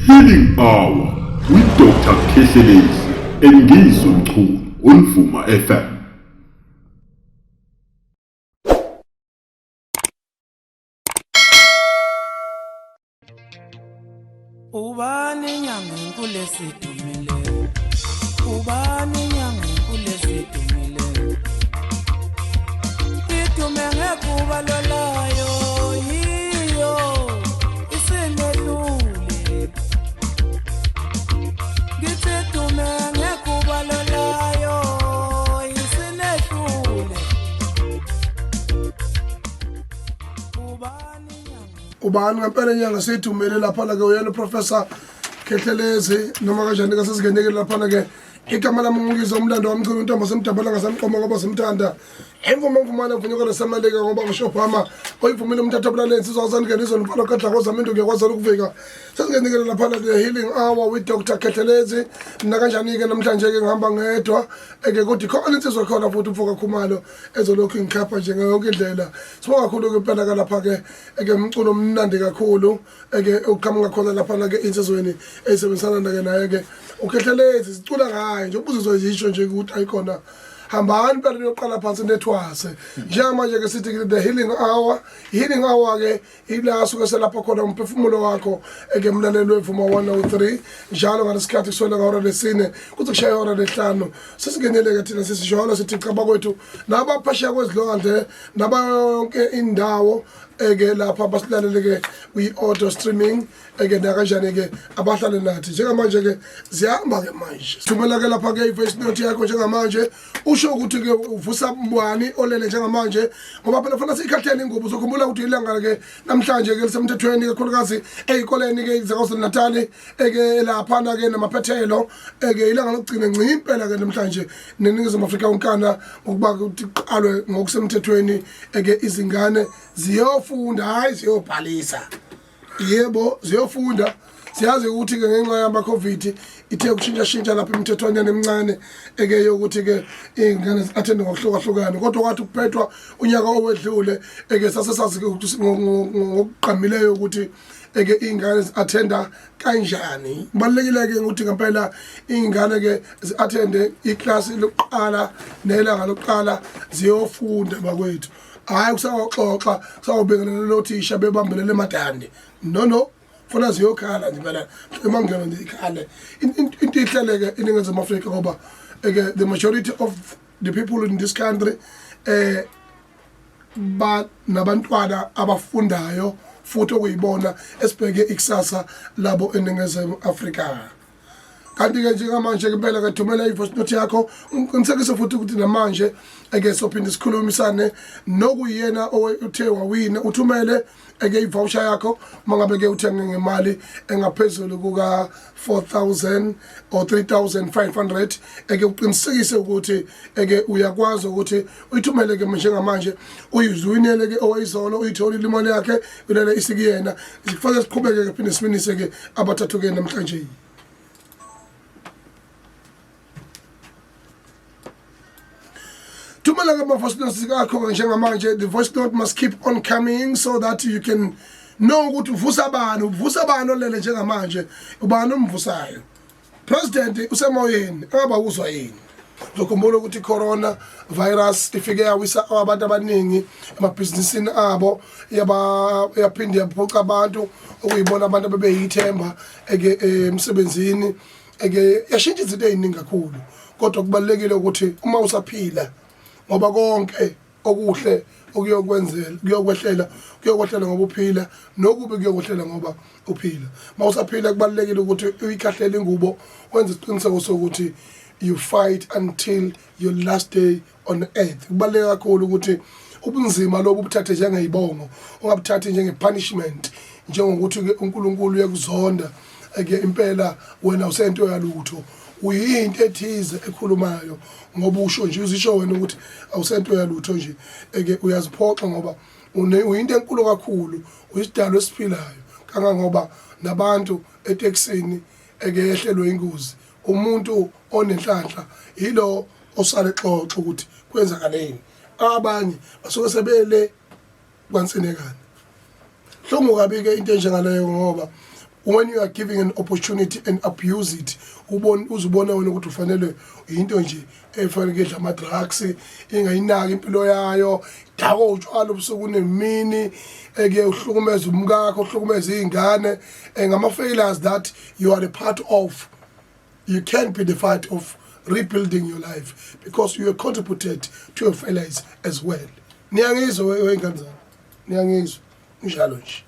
Healing Hour with Dr. Khehlelezi and Ngizwe Mchunu on Vuma FM. Ubani inyanga enkulu esidumile? Ubani inyanga enkulu esidumile? Idume ngekuba lolayo yiyo isinehlule. Ngithi idume ngekuba lolayo isinehlule. Ubani inyanga Ubani ngempela inyanga seyidumile laphana ke uyena uProfessor Khehlelezi noma kanjani ke sesingenekile laphana ke igama lami ngikizwa umlando wamchunu intombi semdabula ngasemqoma ngoba simthanda imvumo mvumane mvunyukelo semalika ngoba ngisho Obama oyivumile umthatha bulale insizwa zandingena izolo mfana kadla kozama into ngiyakwazi ukuvika sesingenekile laphana the healing hour with Dr Khehlelezi nakanjani ke namhlanje ke ngihamba ngedwa eke kodwa ikhona insizwa khona futhi umfoka Khumalo ezolokhu ingikhapha nje ngayo yonke indlela sibonga kakhulu ke impela kalapha ke eke umculo omnandi kakhulu eke uqhamuka khona lapha ke insizweni eyisebenzisana nake naye ke uKhehlelezi sicula ngaye nje ubuzizwa zisho nje ukuthi ayikhona hambani phela niyoqala phansi nethwase njengamanje ke sithi the healing hour healing hour ke ila suke selapha khona umphefumulo wakho eke mlaleli wevuma 103 njalo ngalesikhathi kuswela ngahora lesine kuze kushaya ihora lehlanu sesingenele-ke thina sisijolo sithi cha bakwethu nabaphesheya kwezilwandle nabayonke indawo eke lapha basilalele-ke kwi-auto streaming eke nakanjani-ke abahlale nathi njengamanje-ke ziyahamba-ke manje thumela-ke lapha-ke i-voice note yakho njengamanje usho ukuthi-ke uvusa mbani olele njengamanje ngoba phela fanele siyikhahlele ingubo uzokhumbula ukuthi ilanga-ke namhlanje-ke lisemthethweni kakhulukazi ey'koleni-ke zakwazulu-natali eke laphana ke namaphethelo eke ilanga lokugcina ngci impela ke namhlanje neningizimu Afrika yonkana ngokuba ukuthi kuqalwe ngokusemthethweni eke izingane ziyofunda hayi ziyobhalisa yebo ziyofunda siyazi ukuthi ke ngenxa yama covid ithe ukushintsha shintsha lapha imithethwanyana emincane eke yokuthi ke izingane zi-athende ngokuhlukahlukana kodwa kwathi kuphethwa unyaka owedlule eke sase sazi ngokugqamileyo ukuthi eke iy'ngane zi-athenda kanjani kubalulekile-ke ukuthi ngempela iy'ngane-ke zi-athende iklasi lokuqala nelanga lokuqala ziyofunda bakwethu hhayi kusawoxoxa kusawubingelela nothisha bebambelele emadande no no funa ziyokhala nje phela uma ngena nje ikhale into ihleleke iningizimu afrika ngoba eke the majority of the people in this country eh ba nabantwana abafundayo futhi okuyibona esibheke ikusasa labo eningizimu Afrika kanti ke njengamanje ke impela ke thumela i-voice note yakho ngiqinisekise futhi ukuthi namanje eke sophinde sikhulumisane nokuyena othe wawina uthumele eke i-voucher yakho uma ngabe ke uthenge ngemali engaphezulu kuka 4000 or 3500 eke uqinisekise ukuthi eke uyakwazi ukuthi uyithumele ke njengamanje uyizwinele ke owayizolo uyitholile imali yakhe ulele isikuyena sifake siqhubeke ke phinde siminise ke abathathu ke namhlanje Thumela ke ama-voice notes akho njengamanje the voice note must keep on coming so that you can know ukuthi uvusa bani uvusa bani olele njengamanje ubani omvusayo president usemoyeni engaba uzwa yini uzokhumbula ukuthi i-corona virus ifike yawisa abantu abaningi emabhizinisini abo yaphinde yaphoqa abantu okuyibona abantu abebeyithemba eke emsebenzini eke yashintsha izinto eziningi kakhulu kodwa kubalulekile ukuthi uma usaphila ngoba konke okuhle okuyokwenzela kuyokwehlela kuyokwehlela ngoba uphila nokubi kuyokwehlela ngoba uphila uma usaphila kubalulekile ukuthi uyikhahlele ingubo wenze isiqiniseko sokuthi you fight until your last day on earth kubaluleke kakhulu ukuthi ubunzima lobu ubuthathe njengeyibongo ungabuthathi njenge-punishment njengokuthi ke uNkulunkulu uyakuzonda ke impela wena usento yalutho uyinto ethize ekhulumayo ngoba usho nje uzisho wena ukuthi awusento yalutho nje eke uyaziphoxa ngoba uyinto enkulu kakhulu uyisidalo esiphilayo kangangoba nabantu etekisini eke yehlelwe ingozi umuntu onenhlanhla yilo osale xoxa ukuthi kwenzakaleni abanye basuke sebele kwansinekane hlungu kabi ke into enjengaleyo ngoba When you are giving an opportunity and abuse it, ubone uzubona wena ukuthi ufanele into nje efanele kudla ama drugs, ingayinaki impilo yayo, dako utshwala ubusuku nemini, eke uhlukumeza umkakho, uhlukumeza izingane, ngama failures that you are a part of. You can be the fight of rebuilding your life because you have contributed to your failures as well. Niyangizwa wengane zami, niyangizwa njalo nje.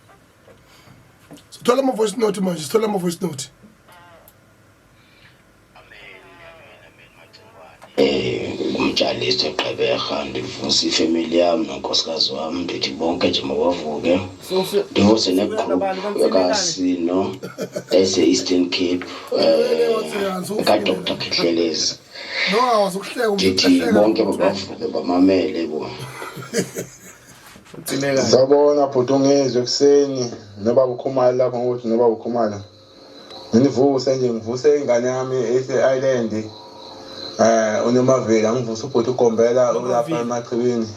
Sithola ama voice note manje, sithola ama voice note. Ngumtshaliso eGqeberha, ndivuse ifemeli yam nonkosikazi wam, ndithi bonke nje mabavuke. Ndivuse negroup yakasino ese-Eastern Cape, ekaDr Khehlelezi. No, awuzukuhleka. Ndithi bonke mabavuke bamamele bo. Sawubona bhuti ungizwe ekuseni nobaba uKhumalo lapho ngokuthi nobaba uKhumalo nginivuse nje ngivuse ingane yami ese-island uNomavela ngivuse ubhuti uGombela ulapha emachibini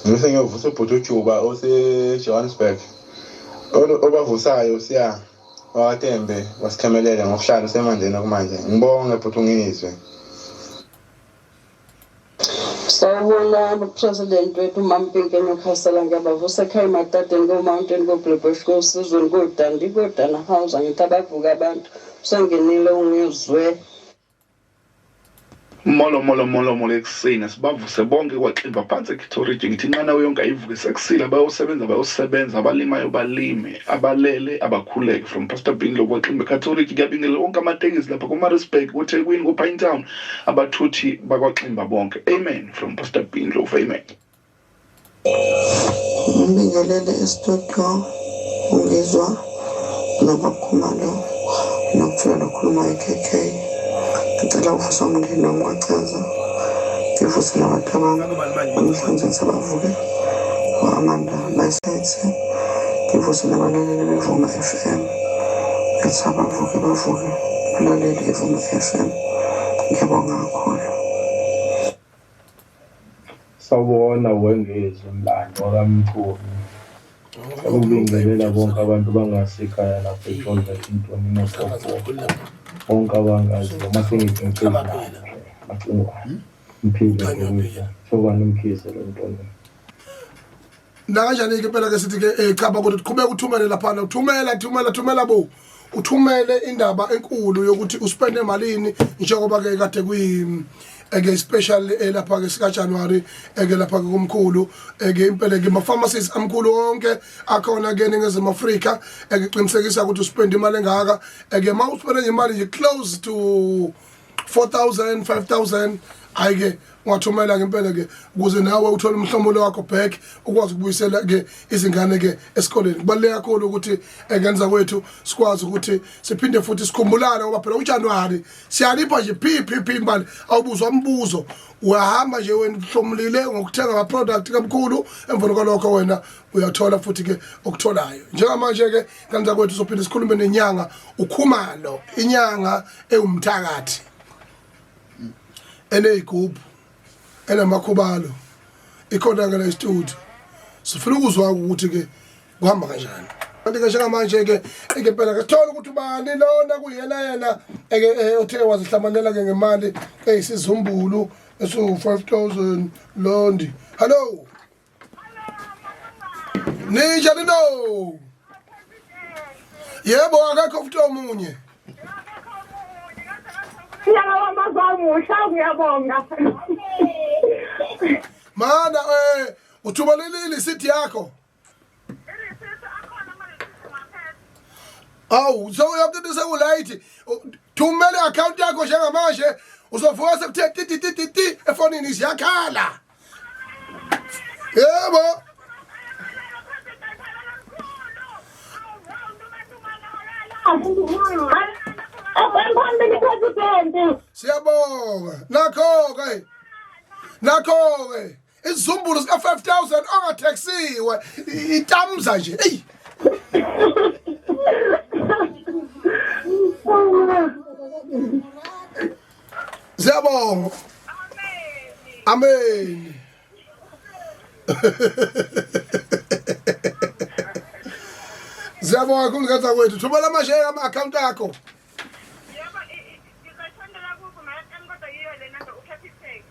ngibese ngiyovusa ubhuti uJuba ose-Johannesburg obavusayo siya wakaTembe wasikhemelele ngokuhlala usemandeni okumanje ngibonge bhuti ungizwe. Sawubona President wethu Mampinke Nyokhasela, ngiyabavusa ekhaya eMatadeni ko-Mountain ko-Bluebush koSizweni koDandi koDana House. Angithi abavuka abantu usengenile ungizwe. Molo molo molo molo ekuseni sibavuse bonke kwaximba phansi eKitoriji ngithi inqanawe yonke ayivuke sekusile abayosebenza bayosebenza abalimayo balime abalele abakhuleke from Pastor Binlo kwaximba eKatoriji kuyabingelela wonke amatekisi lapha koMaritzburg koThekwini koPinetown abathuthi bakwaximba bonke amen from Pastor Bindlovu amen. Ngibingelele estudio ungizwa nobakhumalo nokuthula lokhuluma i-KK. Ngicela uvusa umndeni wami kwachaza ngivuse nabantu abami namhlanje ngisabavuke o-Amanda Layisethe ngivuse nabalaleli beVuma FM ngithi abavuke bavuke balalele iVuma FM. Ngiyabonga kakhulu. Sawubona wengezwe mlando wakaMchunu. Ukubingelela bonke abantu bangasekhaya lapha eJoburg Intoni Nopopo. Bonke abangazi noma sengithi ngicela macingwane. Mphile ngizwa. Thobani Mkhize lo Ntoni. Nakanjani-ke impela ke sithi ke cha bakuthi qhubeka uthumele laphana, uthumela thumela thumela bo, uthumele indaba enkulu yokuthi uspende malini njengoba ke kade kuyi eke special lapha ke sika January eke lapha ke kumkhulu eke impela ke ma pharmacies amkhulu wonke akhona ke eNingizimu Afrika eke qinisekisa ukuthi uspende imali engaka eke ma uspende imali nje close to 4000 5000 ayike ungathumela ngempela ke ukuze nawe uthole umhlomulo wakho back ukwazi ukubuyisela ke izingane ke esikoleni. Kubaluleke kakhulu ukuthi engenza kwethu sikwazi ukuthi siphinde futhi sikhumbulane ngoba phela uJanuary siyalipha nje p p p imali awubuzwa umbuzo, uyahamba nje wena uhlomulile ngokuthenga ama product kamkhulu, emveni kwalokho wena uyathola futhi ke okutholayo. Njengamanje ke kanza kwethu sophinde sikhulume nenyanga uKhumalo, inyanga ewumthakathi eneyigubhu enamakhubalo ikhona ke la studio. Sifuna ukuzwa ukuthi ke kuhamba kanjani. Kanti ke njengamanje ke ngempela ke sithola ukuthi ubani lona kuyena yena eke othe wazihlamanela ke ngemali eyisizumbulu esu 5000 londi. Hello, ninjani? No, yebo, akekho futhi omunye. Siyabonga ngiyabonga. Mana uthumelile isithi yakho. Awu, so uyabona sekulight. Thumela i-account yakho njengamanje uzovuka sekuthe ti ti ti ti ti efonini siyakhala. Yebo. Siyabonga. Nakho ke. Nakho ke. Isizumbulu sika 5000 ongatheksiwe itamza nje. Ey. Siyabonga. Amen. Siyabonga kakhulu ngane zakwethu. Thumela manje ama account akho. Yebo, ngizayithandela kubo mayaqani kodwa yiyo le number uCapitec.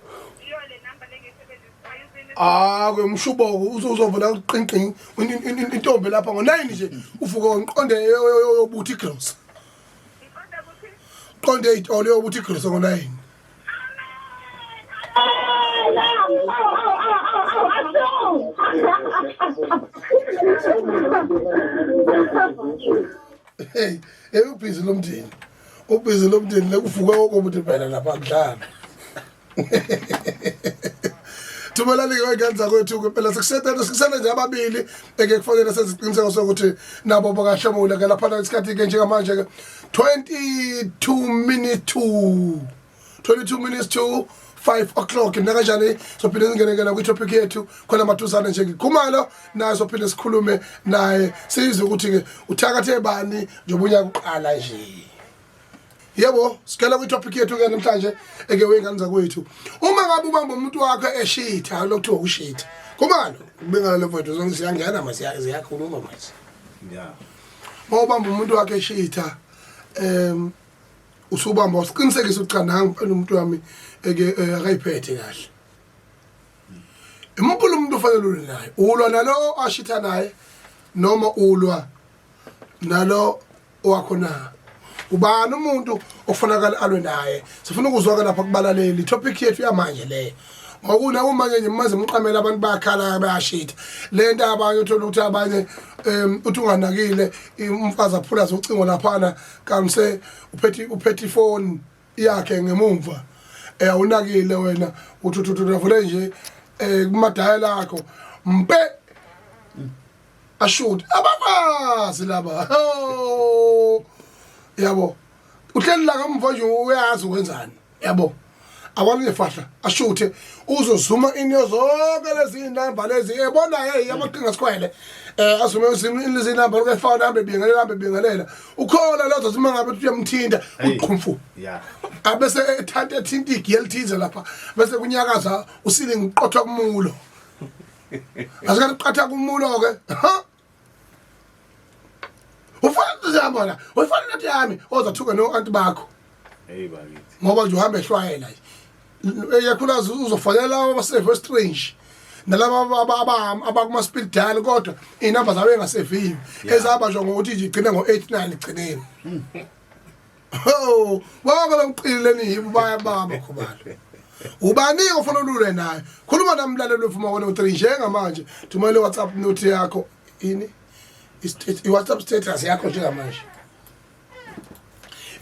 Yiyo le number lengiyisebenzisayo usini. Ah, kwemshuboko uzovela uqinqin intombi lapha ngo9 nje uvuka ngiqonde yobuthi igrosa. Ngiqonda ukuthi Qonde itolo yobuthi igrosa ngo9. Hey, ubhizi lomndeni. Ubhizi lomndeni lekuvuka kokuthi phela lapha kudlala. Thumelani ke ngane zakwethu ke phela sekusethe sikusele nje ababili eke kufanele senze isiqiniseko sokuthi nabo bakahlomule ke lapha isikhathi ke njengamanje ke 22 minutes to 22 minutes to 5 o'clock. Nakanjani sophinde singene ke kwi-topic yethu khona maduzane nje ngikhumalo naye, sophinde sikhulume naye sizwe ukuthi ke uthakathe bani njengoba unyaka uqala nje. Yebo, sikela kwi-topic yethu ke namhlanje eke wey'ngane zakwethu. Uma ngabe ubamba umuntu wakho eshitha, lokuthiwa ukushitha. Khumalo, kubengana le mfowethu zonke siyangena manje, siyakhuluma manje. Yeah. Uma ubamba umuntu wakho eshitha, usubamba usiqinisekise ukuthi cha nangu impela umuntu wami eke akayiphethe kahle. Imuphi lo muntu ofanele ulwe naye? Ulwa nalo ashitha naye noma ulwa nalo wakho na? Ubani umuntu okufanele alwe naye? Sifuna ukuzwa ke lapha kubalaleli. Topic yethu yamanje leyo. Ngokuna uma nje maze mqamela abantu bayakhala bayashitha. Lento abanye uthola ukuthi abanye uthi unganakile umfazi aphula ucingo laphana kamse uphethe ifoni yakhe ngemumva. Awunakile wena uthi uthi uvule nje kumadayela akho mpe ashoot abafazi laba. Yabo uhleli la ngemva nje uyazi ukwenzani, yabo awani fahla ashuthe uzozuma into zonke lezi inamba lezi ebona hey amaqhinga sikhwele azume lezi inamba lokufana hambe bingelela hambe bingelela ukhona lezo zima ngabe uyamthinta uqhumfu Yeah. abese ethatha ethinta igiya elithize lapha bese kunyakaza usile ngiqothwa kumulo asikathi qatha kumulo ke ha ufana uyabona ufana nathi yami ozathuka no anti bakho. Hey bakithi. Ngoba nje uhamba ehlwayela nje eyakhulazi uzofonela laba abaseve strange nalaba abakuma speed dial kodwa inamba zabo engaseviwe ezabanjwa ngokuthi nje igcina ngo89 igcineni. Oh, bonke lokuqilile yibo bayabamba khubalo. Ubani ofuna ulule naye? Khuluma nami mlaleli weVuma 103 njengamanje. Thumela iWhatsApp note yakho ini? iWhatsApp status yakho njengamanje.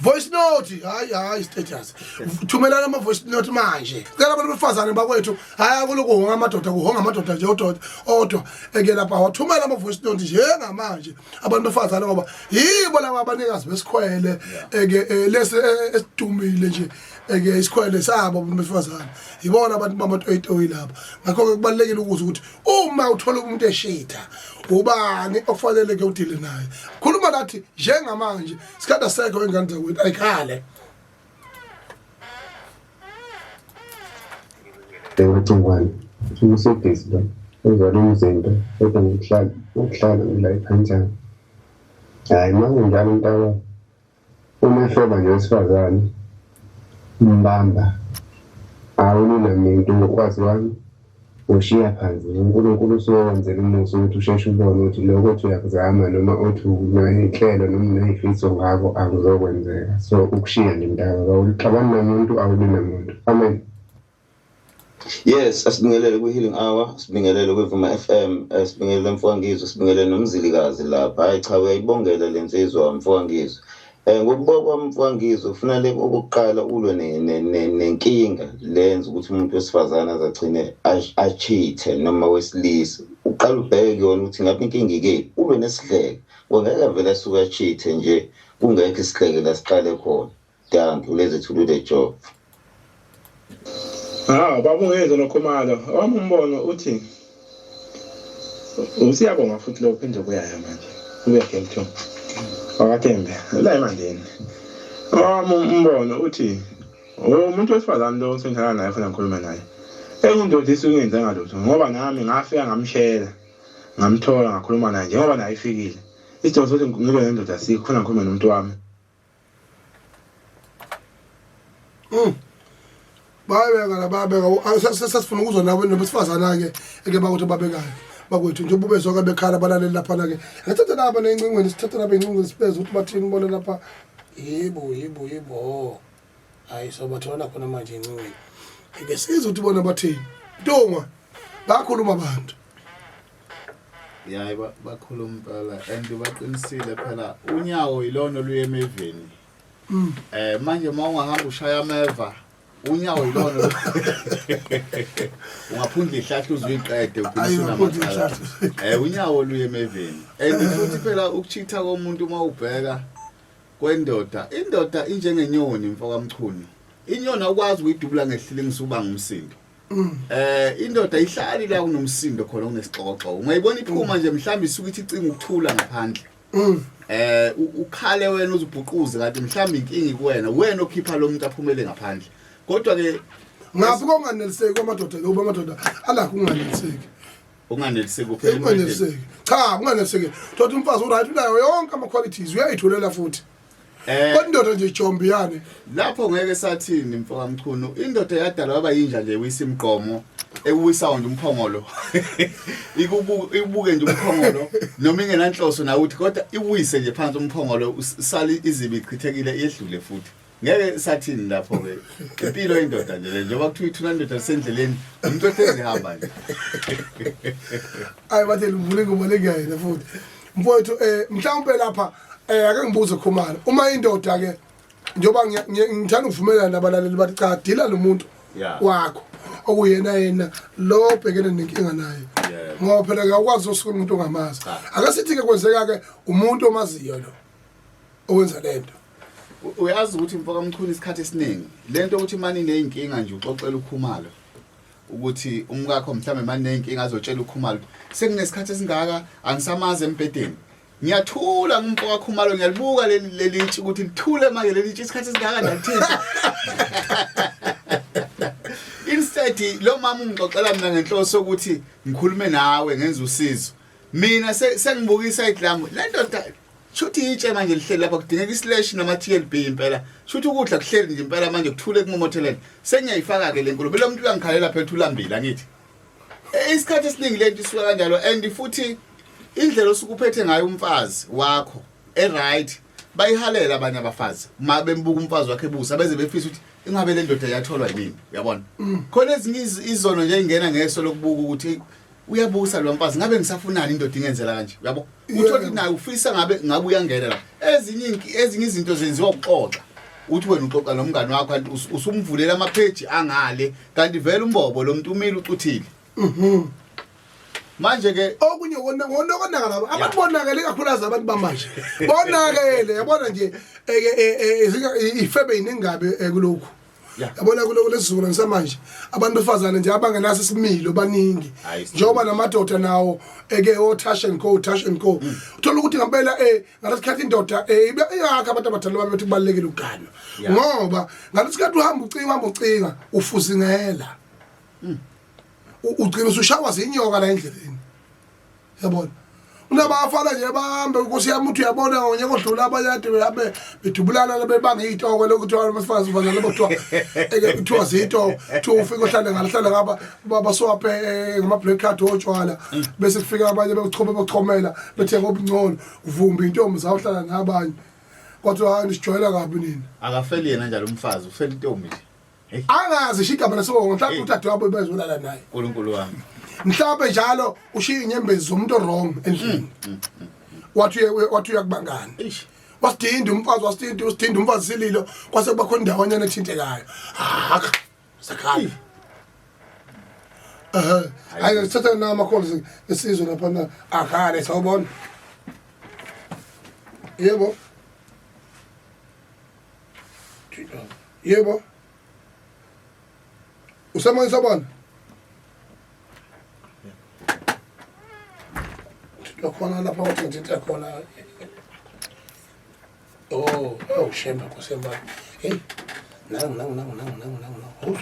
Voice note, hayi hayi status. Thumelana ama voice note manje. Cela abantu befazane bakwethu, hayi akuloko honga amadoda, kuhonga amadoda nje odwa odwa. Eke lapha wathumela ama voice note njengamanje. Abantu befazane ngoba yibo laba abanikazi besikhwele eke lesi esidumile nje eke isikhwele sabo abantu besifazane. Yibona abantu bamatoyitoyi lapha. Ngakho ke kubalekile ukuze ukuthi uma uthola umuntu eshitha ubani okufanele ke udile naye. Khuluma nathi njengamanje isikhathi asekho ingane zakwethu ayikhale. Ewacingwane uMsegesi lo ozala umzimba kodwa ngokuhlala ngokuhlala ngila ephanjana. Hhayi uma kunjalo mntaka uma ehloba nje wesifazane umbamba awulula muntu ngokwazi wami ushiya phansi. uNkulunkulu usuyokwenzela umusa ukuthi usheshe ubone ukuthi lokho othi uyakuzama noma othi uney'nhlelo noma uney'fiso ngako akuzokwenzeka. So ukushiya nje mntaka awuxabani namuntu awulwi namuntu. Amen. Yes, asibingelele kwi-Healing Hour, sibingelele kwiVuma FM, sibingelele Mfowangizwe, sibingelele noMzilikazi lapha. Hayi cha uyayibongela le nsizwa Mfowangizwe. Ngokubuka kwami Mfowangizwe kufanele okokuqala ulwe nenkinga lenza ukuthi umuntu wesifazane azagcine achithe noma wesilisa. Uqala ubheke kuyona ukuthi ngabe inkinga ikephi, ulwe nesidleke. Ngoba ngeke vele asuke achithe nje kungekho isidleke la siqale khona. Dankie, uleze to do the job. Ah, baba ungezwe nokhumalo. Owami umbono uthi usiyabonga futhi lo phinde kuyaya manje. Ubuya game 2. Wakathembe, la emandeni. Owami umbono uthi umuntu wesifazane lo sengihlala naye funa ngikhulume naye. Enye indoda isuke ingenzanga lutho ngoba nami ngafika ngamshela. Ngamthola ngakhuluma naye njengoba naye ifikile. Isidingo sokuthi ngibe nendoda asikho, khona ngikhulume nomuntu wami. Bayabeka la, bayabeka. Sesifuna ukuzwa nabo nobesifazana-ke eke bakuthi babekayo bakwethu, njengoba ubezwa-ke bekhala abalaleli laphana-ke. Ngathatha nabo ney'ncingweni, sithathe nabo ey'ncingweni sibeze ukuthi bathini bona lapha. Yebo, yebo, yebo, hhayi, sobathola khona manje ey'ncingweni. Ake sizwe ukuthi bona bathini. Ntungwa, bakhuluma abantu. Yayi, bakhuluma impela and baqinisile phela, unyawo yilona oluye emeveni. Manje uma ungahamba ushaya ameva, unyawo yilona, ungaphundla ihlahla uzuyiqede ugcine Ayi, ungaphundla usunamacala. ihlahla. Unyawo oluye emeveni, and futhi phela ukuchitha komuntu, uma ubheka kwendoda, indoda injengenyoni, mfokaMchunu. Inyoni awukwazi ukuyidubula ngehlilingi uba ngumsindo. Indoda ihlali la kunomsindo khona, kunesixoxo. Ungayibona iphuma nje, mhlawumbe isuke ithi icinga ukuthula ngaphandle. Ukhale wena uzubhuquze, kanti mhlawumbe inkinga kuwena, wena okhipha lo muntu aphumele ngaphandle. Kodwa ke Ngaphi konganeliseki kwamadoda ke? Uba amadoda alakho ukunganeliseki. Unganeliseki kuphela. Unganeliseki, cha, unganeliseki. Thothi umfazi uright, unayo yonke ama-qualities, uyayithulela futhi. Kodwa indoda nje ijombiyane. Lapho ngeke sathini, mfokaMchunu, indoda yadalwa yaba yinja nje, wisa imigqomo, ekuwisa nje umphongolo, ikubuke nje umphongolo noma ingenanhloso nawe uthi, kodwa iwise nje phansi umphongolo, sali izibi ichithekile, yedlule futhi. Ngeke sathini lapho ke, impilo yendoda nje le, njengoba kuthiwa ithuna indoda lisendleleni, umuntu ohlezi ehamba nje. Ayi, bathe livule ingoma lengiyayena futhi, mfowethu. Mhlawumbe lapha ake ngibuze, Khumalo, uma indoda ke, njengoba ngithanda ukuvumelana nabalaleli, bathi cha, dila lo muntu wakho okuyena yena lo obhekene nenkinga naye, ngoba phela ke awukwazi usuka umuntu ongamazi. Ake sithi ke kwenzeka ke umuntu omaziyo lo owenza lento. Uyazi ukuthi, mfokaMchunu, isikhathi esiningi lento ukuthi mani neyinkinga nje uxoxela uKhumalo, ukuthi umkakho mhlawumbe mani neyinkinga azotshela uKhumalo, sekunesikhathi esingaka angisamazi embhedeni, ngiyathula ngumfo kaKhumalo, ngiyalibuka leli lelitshe ukuthi lithule manje leli tshe, isikhathi esingaka ndalithinta. Instead lo mama ungixoxela mina ngenhloso ukuthi ngikhulume nawe, ngenze usizo, mina sengibuka iside lami, le ndoda shuthi itshe manje lihleli lapha, kudingeka islash noma TLB impela, shuthi ukudla kuhleli nje impela manje, kuthule kumomothelele. Sengiyayifaka ke le nkulumo, lo muntu uyangikhalela phela, ulambile angithi. Isikhathi esiningi lento isuka kanjalo, and futhi indlela osuke uphethe ngayo umfazi wakho e-right, bayihalela abanye abafazi uma bembuka umfazi wakhe ebusa, beze befisa ukuthi ingabe le ndoda iyatholwa yimina, uyabona? Khona ezinye izono nje ey'ngena ngeso lokubuka ukuthi uyabusa lo mfazi, ngabe ngisafunani indoda ingenzela kanje, uyabo? Uthola ukuthi naye ufisa ngabe ngabe uyangena la. Ezinye izinto zenziwa ukuxoxa, uthi wena uxoxa nomngane wakho, kanti usumvulela amapheji angale, kanti vele umbobo lo muntu umile ucuthile. Manje ke Okunye konakala, abantu bonakele, ikakhulukazi abantu bamanje bonakele, yabona nje, eke ifebe iningabe kulokhu. Yabona kulokhu lesizukulwane samanje, abantu besifazane nje abangenaso isimilo baningi, Hayi, njengoba namadoda nawo eke o touch and go, touch and go. Uthola ukuthi ngempela ngalesikhathi indoda iyakha abantu abadala babethi kubalulekile ukugana, ngoba ngalesikhathi uhamba ucinga, uhamba ucinga, ufuzingela, ugcina usushawa zinyoka la endleleni, yabona? Unabafana nje bahambe, nkosi yami, uthi uyabona ngonyaka odlula abanye ade behambe bedubulana bebanga iy'toko lokuthiwa abesifazane bafana labo, kuthiwa eke kuthiwa ziyitoko, kuthiwa ufike uhlale ngalahlala ngaba baswaphe ngama-black card otshwala, bese kufika abanye bekuchome, bekuchomela, bethenga obungcono, uvumbe intombi zawuhlala nabanye, kwathiwa hayi, nisijwayela kabi nina. Akafeli yena njalo umfazi, ufela intombi nje. Hey. Angazi isho igama lesibongo, mhlawumbe udadewabo bezolala naye. Nkulunkulu wami. Mhlawumbe njalo ushiya inyembezi zomuntu wrong endlini, wathi wathi uyakubangani. Eish. Wasidinda umfazi, wasidinda, usidinda umfazi sililo, kwase kuba khona indawanyana ethintekayo, hakha sakhala. Hayi, sithatha nama calls esizwe lapha na akhale, sawubona. Yebo, yebo, usemoyeni, sawubona. Thintwa khona lapha, wathi ngithinta khona. Oh, oh, shemba nkosi yami. Hey, nangu, nangu, nangu, nangu, nangu, nangu, nangu.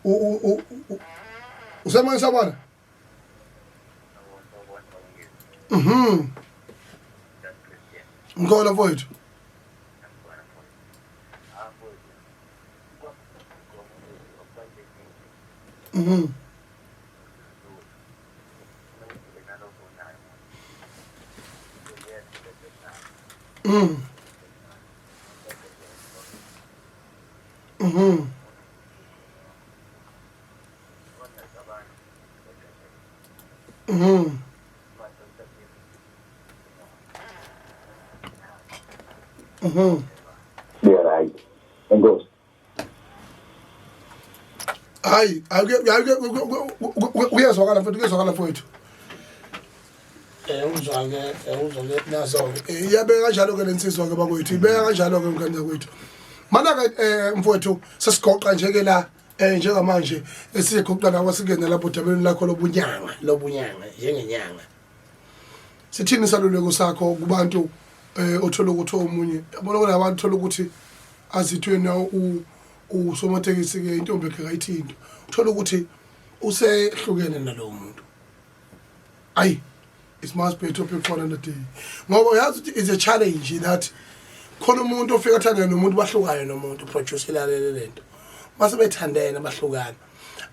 U u u usemoyeni, sawubona. Ngikhona mfowethu. Yeah, right. Enkosi. Hayi, uyezwakala mfowethu, kuyezwakala mfowethu. Uzwa-ke, uzwa-ke nazo-ke. Iyabeka kanjalo-ke le nsizwa-ke bakwethu, ibeka kanjalo-ke mngane zakwethu. Mana-ke mfowethu sesigoqa nje-ke la njengamanje esigoqa nawe singene lapho odabeni lakho lobunyanga, lobunyanga njengenyanga. Sithini isaluleko sakho kubantu othola ukuthi omunye yabona kunabantu thola ukuthi azithweni usomatekisi ke intombi yakhe kayithinto uthola ukuthi usehlukene nalowo muntu. Ayi, it must be a topic for another day, ngoba uyazi ukuthi it's a challenge that khona umuntu ofika athandane nomuntu, bahlukane nomuntu, produce ilalele lento, mase bethandene bahlukana,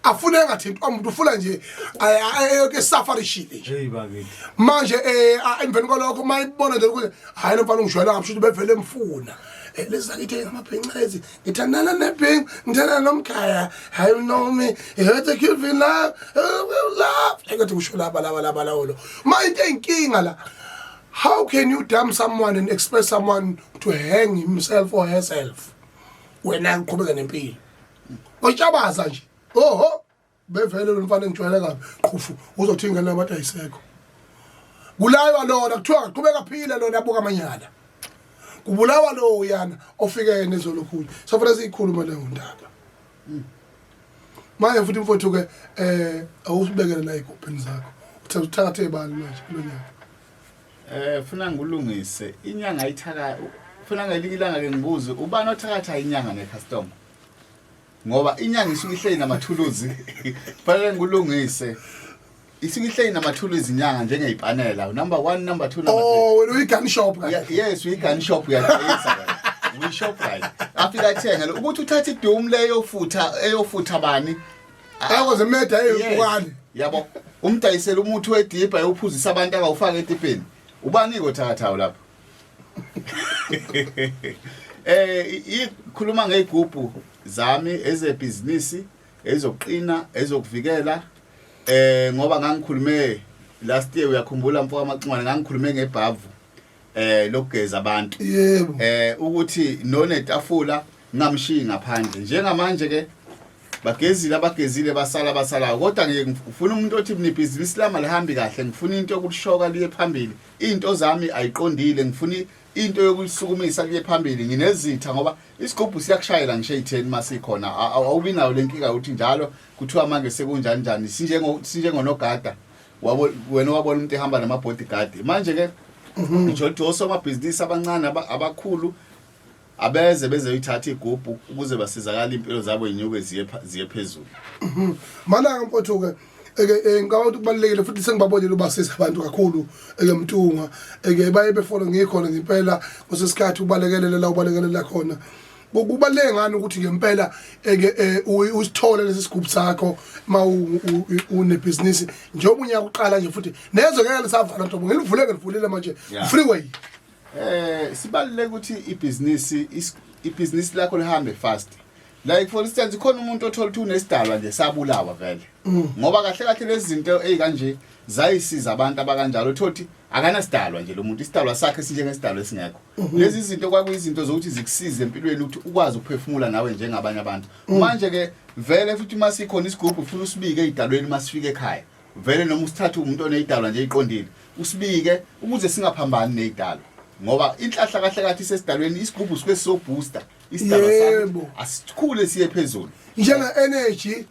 afune engathintwa umuntu, ufuna nje ayoke safarishile nje. Hey bakithi. Manje emveni kwalokho mayibona nje ukuthi hayi lo mfana ungijwayela kabi, shuthi bevele emfuna. Lezi zakithi ngamabhinca lezi, ngithandana nebhinca, ngithandana nomkhaya, hayi nomi heard give love love, engathi kusho laba laba laba lawolo. Ma into eyinkinga la, how can you dump someone and expect someone to hang himself or herself, wena uqhubeka nempilo otshabaza nje? Oho, bevele lo mfana engijwayele kabi, qhufu, uzothi ingane yabantu ayisekho, kulaywa lona, kuthiwa qhubeka phila lona, abuka amanyala, kubulawa lo yana ofike yena ezolokhunye. Safanele siyikhulume leyo ndaba manje futhi mfowethu ke. Awusibekele la igubheni zakho, uthe uthakathe ibani manje kulonyaka? Funa ngilungise inyanga ayithaka, funa ngelinye ilanga ke ngibuze ubani othakatha inyanga necustomer, ngoba inyanga isuke ihleli namathuluzi. Fanele ngilungise, isuke ihleli namathuluzi inyanga, njengeyipanela number 1, number 2, number 3. Oh, wena uyi-gun shop kahle. Yes, uyi-gun shop, uyadayisa wena, uyi-Shoprite, afike athenge lo ukuthi uthathe idoom leyo futha eyofutha bani. Ayakwazi imeda eyibukane. Yabo, umdayisela umuthi wedibha ewuphuzisa abantu, akawufaka edibheni, ubani kothakathayo lapho? Ikhuluma ngezigubhu zami ezebhizinisi, ezoqina, ezokuvikela, ngoba ngangikhulume last year, uyakhumbula mfo kaMacingwane, ngangikhulume ngebhavu lokugeza abantu. Yebo. Ukuthi nonetafula ngamshiyi ngaphandle. Njengamanje ke bagezile, abagezile basala, basalayo, kodwa ngeke ngifuna umuntu othi mina ibhizinisi lami alihambi kahle, ngifuna into yokulishoka liye phambili, into zami ayiqondile, ngifuna into yokulisukumisa liye phambili, nginezitha, ngoba isigubhu siyakushayela ngisho ey'theni masikhona. Awubi nayo le nkinga yokuthi njalo kuthiwa manje sekunjani njani, sinjengonogada wabo, wena wabona umuntu ehamba nama-bodyguard. Manje ke ngisho ukuthi osomabhizinisi abancane, abakhulu abeze bezoyithatha igubhu ukuze basizakale, impilo zabo inyuke ziye phezulu. Mana-ke mfowethu-ke eke ngicabanga ukuthi kubalulekile futhi sengibabonile ubasiza abantu kakhulu eke Mntungwa, eke baye befona ngikhona ngempela kwesikhathi ubalekelele la ubalekelela khona. Kubaluleke ngani ukuthi ngempela eke usithole lesi sigubhu sakho ma unebhizinisi njengoba unyaka uqala nje, futhi nezwe ngeke lisavala ntobo, ngilivule ngilivulile manje. Freeway. Sibaluleke ukuthi ibhizinisi lakho lihambe fast. Like for instance, khona umuntu othola ukuthi unesidalwa nje sabulawa vele, ngoba kahle kahle lezi zinto ezikanje zayisiza abantu abakanjalo. Uthola ukuthi akanasidalwa nje lo muntu, isidalwa sakhe sinjengesidalwa esingekho. Lezi zinto kwakuyizinto zokuthi zikusize empilweni, ukuthi ukwazi ukuphefumula nawe njengabanye abantu. Manje ke vele futhi uma sikhona isigubhu, ufuna usibike ey'dalweni uma sifika ekhaya vele, noma usithathe umuntu oney'dalwa nje ey'qondile, usibike ukuze singaphambani ney'dalwa, ngoba inhlahla kahle kahle isesidalweni. Isigubhu suke sisobooster isidalwa sakho, asikhule siye phezulu. Njenge-energy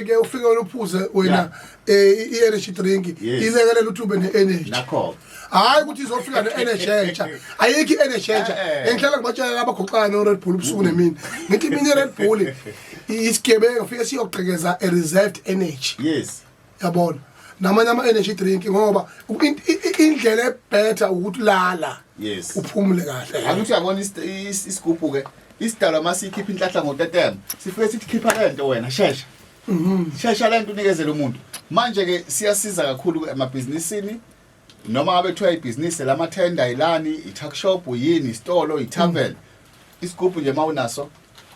ke ufike wena uphuze wena i-energy drink, ilekelela ukuthi ube ne-energy. Nakho. Hhayi ukuthi izofika ne-energy entsha, ayikho i-energy entsha. Engihlala ngibatshela abagoqana no-Red Bull ubusuku nemini, ngithi mina i-Red Bull isigebengu, fike siyogqekeza a reserved energy. Yabona. Namanye ama-energy drink ngoba indlela ebhetha ukuthi lala. Yes. Uphumule kahle. Angithi uyabona isigubhu ke isidalwa masikhipha inhlahla ngotetema sifike sithi khipha lento wena shesha. Shesha lento unikezele umuntu. Manje ke siyasiza kakhulu emabhizinisini noma ngabe kuthiwa ibhizinisi lamathenda ilani i-tuck shop yini isitolo i-tavern isigubhu nje mawunaso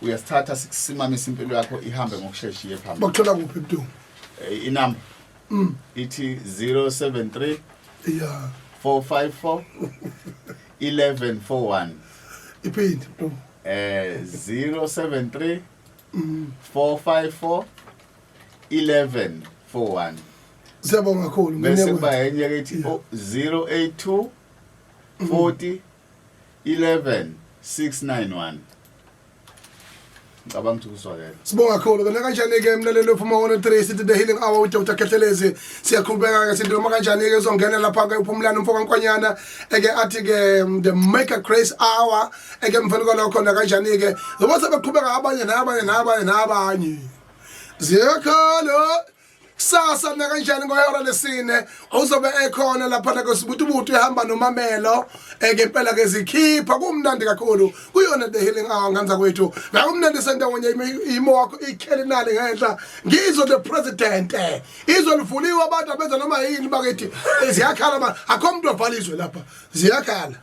uyasithatha sikusimamisa impilo yakho ihambe ngokushesha iye phambili. Bakuthola kuphi Mdu? Inamba ithi 073 454 1141. Iphinde Mdu. 073 454 1141. Siyabonga kakhulu. Bese kuba enye ke ithi 082 40 11 691. Ngicabanga ukuthi kuzwakele. Sibonga kakhulu kona kanjani ke mlaleli wePhuma 103 sithi the healing hour with Dr. Khehlelezi siyaqhubeka ke sithi noma kanjani ke uzongena lapha ke uphumulana umfo kaNkwanyana eke athi ke the maker grace hour eke mfana kwalokho na kanjani ke zoba sebeqhubeka abanye nabanye nabanye nabanye ziyakhala kusasa nakanjani ngohora lesine uzobe ekhona lapha nakosibutubutu ehamba nomamelo eke impela ke zikhipha kumnandi kakhulu kuyona the healing hour nganza kwethu ngakumnandi sendawonye imo wakho ikhelinali ngenhla ngizwe the president izwe livuliwe abantu abenza noma yini bakithi ziyakhala manje akho umuntu ovala izwe lapha ziyakhala.